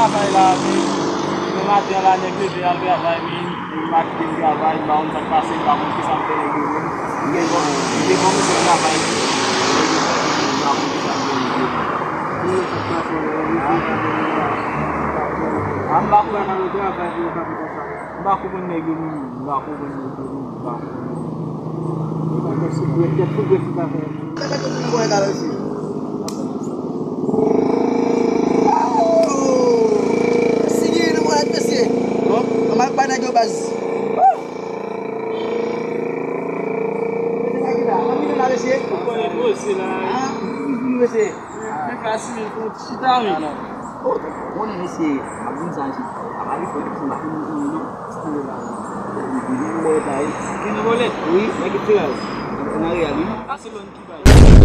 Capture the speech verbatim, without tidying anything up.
Travay la, men, men maten an la, nèg leve al travay, men, m pa kite m travay, m pa konn sa k pase, m pa konn kisa m fè nèg yo menm. M gen bon, m gen bon misyon travay. M pa konn kisa m fè nèg yo menm. Ah, m pa konn. M pa konprann nèg yo menm, m pa konprann nèg yo menm, m pa konprann. Sa ka te fout bwèt, tèt fout bwèt ki pa fè. Sa ka te fout bwèt la, mesye. Si gen nan mwen, mesye. Bon, ann al bay nèg yo baz. Mesye, pa ki la, pa ki la, mesye. Ou konnen poze la. Ah, mesye. Men fasil, fò w chita, wi. Ou konnen mesye, m ap di sa, mesye. A pa gen fò, mesye, m pa konn moun non. Sa m ye la. Gen nan bòlèt la, wi. Gen nan bòlèt? Wi, nèg ki tire. Nan Reyal, wi. Barcelone ki bay.